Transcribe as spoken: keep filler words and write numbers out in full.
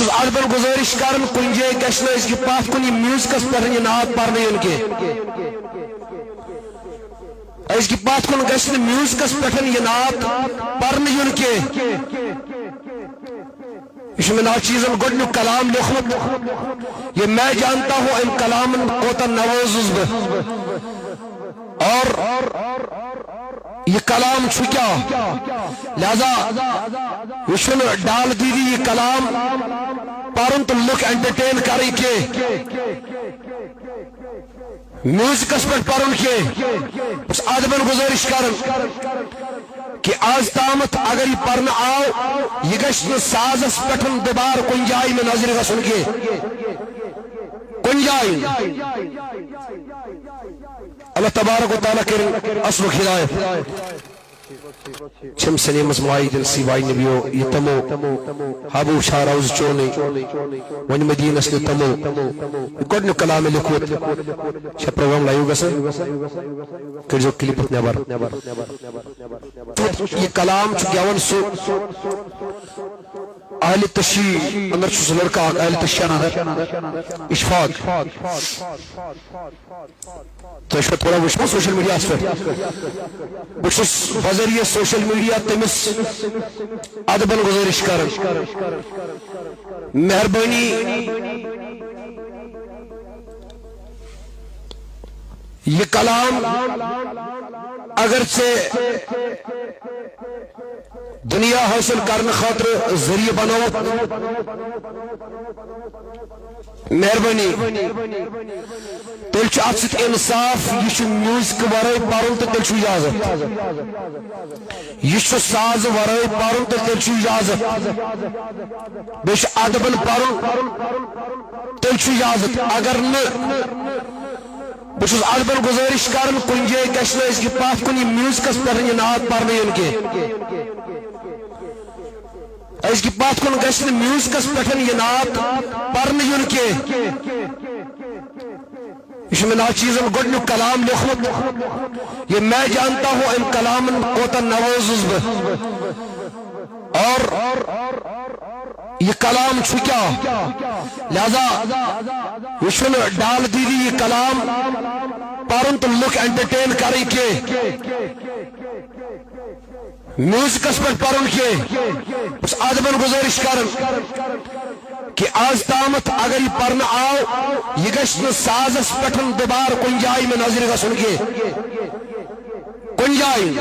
ادبن گزارش کران، کُنہِ جایہِ گژھِ نہٕ أزکہِ پتھ کُن یہِ میوزکس پٮ۪ٹھ یہِ نعت پرنہٕ یُن کینٛہہ۔ أزکہِ پتھ کُن گژھِ نہٕ میوزکس پٮ۪ٹھ یہِ نعت پرنہٕ یُن کینٛہہ۔ یہِ چھُ مےٚ ناچیزن گۄڈٕنیُک کلام لیوٚکھمُت، یہ میں جانتا ہوں، أمۍ کلامن کوتاہ نوازُس بہٕ۔ اور یہ کلام چھُ کیٛاہ؟ لہذا یہ چھُنہٕ ڈال دیدی یہ کلام پرُن تہٕ لُکھ انٹرٹین کرٕنۍ کینٛہہ۔ میوزکس پٮ۪ٹھ پرُن کینٛہہ۔ بہٕ چھُس ادبن گزارش کران کہ از تامتھ اگر یہ پرنہٕ آو، یہ گژھِ نہٕ سازس پٮ۪ٹھ دوبارٕ کُنہِ جایہِ مےٚ نظرِ گژھُن کینٛہہ۔ کُنہِ جایہِ۔ اللہ تبارک و تعالیٰ کٔرِن اصلُک ہدایت۔ چھم سنیمس معاہدن سی وائی نبیو یہ تمو حبو شاہ روز چونی ون مدینس نے تمو۔ یہ گۄڈنیُک کلام لیوٚکھمُت۔ چھا پروگرام لائیو گژھان؟ کٔرزیو کلپ اتھ نٮ۪بر۔ یہ کلام چھُ گٮ۪وان سُہ اہل تشیع، اندر چھُ سُہ لڑکہٕ اکھ اہل تشیع اندر، اشفاق۔ تُہۍ چھِو تھوڑا وٕچھان سوشل میڈیاہَس پٮ۪ٹھ؟ بہٕ چھُس بذریعہ سوشل میڈیا تٔمِس ادبن گزارش کران۔ مہربٲنی، یہِ کلام اگر ژےٚ دنیا حٲصِل کرنہٕ خٲطرٕ ذٔریعہٕ بنووُتھ، مہربٲنی۔ تیٚلہِ چھُ اتھ سۭتۍ انصاف، یہِ چھُ میوزک ورٲے پرُن تہٕ تیٚلہِ چھُ اجازت۔ یہِ چھُ ساز ورٲے پرُن تہٕ تیٚلہِ چھُ اجازت۔ بیٚیہِ چھُ ادبن پرُن، تیٚلہِ چھُ اجازت۔ اگر نہٕ، بہٕ چھُس ادبن گزارش کران، کُنہِ جایہِ گژھِ نہٕ أزکہِ پتھ کُن یہِ میوزکس پٮ۪ٹھ یہِ نعت پرنہٕ یُن کینٛہہ۔ أزکہِ پتھ کُن گژھِ نہٕ میوزکس پٮ۪ٹھ یہِ نعت پرنہٕ یُن کینٛہہ۔ یہِ چھُ مےٚ ناچیزن گۄڈنیُک کلام لیوٚکھمُت۔ یہ میں جانتا ہوں، أمۍ کلامن کوتاہ نوازُس بہٕ۔ اور یہ کلام چھُ کیٛاہ؟ لہذا یہ چھُنہٕ ڈال دیدی یہ کلام پرُن تہٕ لُکھ انٹرٹین کرٕنۍ کینٛہہ۔ میوزکس پٮ۪ٹھ پرُن کینٛہہ۔ بہٕ چھُس ادبن گزارش کران کہ از تامتھ اگر یہ پرنہٕ آو، یہ گژھِ نہٕ سازس پٮ۪ٹھ دوبارٕ کُنہِ جایہِ مےٚ نظرِ گژھُن کینٛہہ۔ کُنہِ جایہِ۔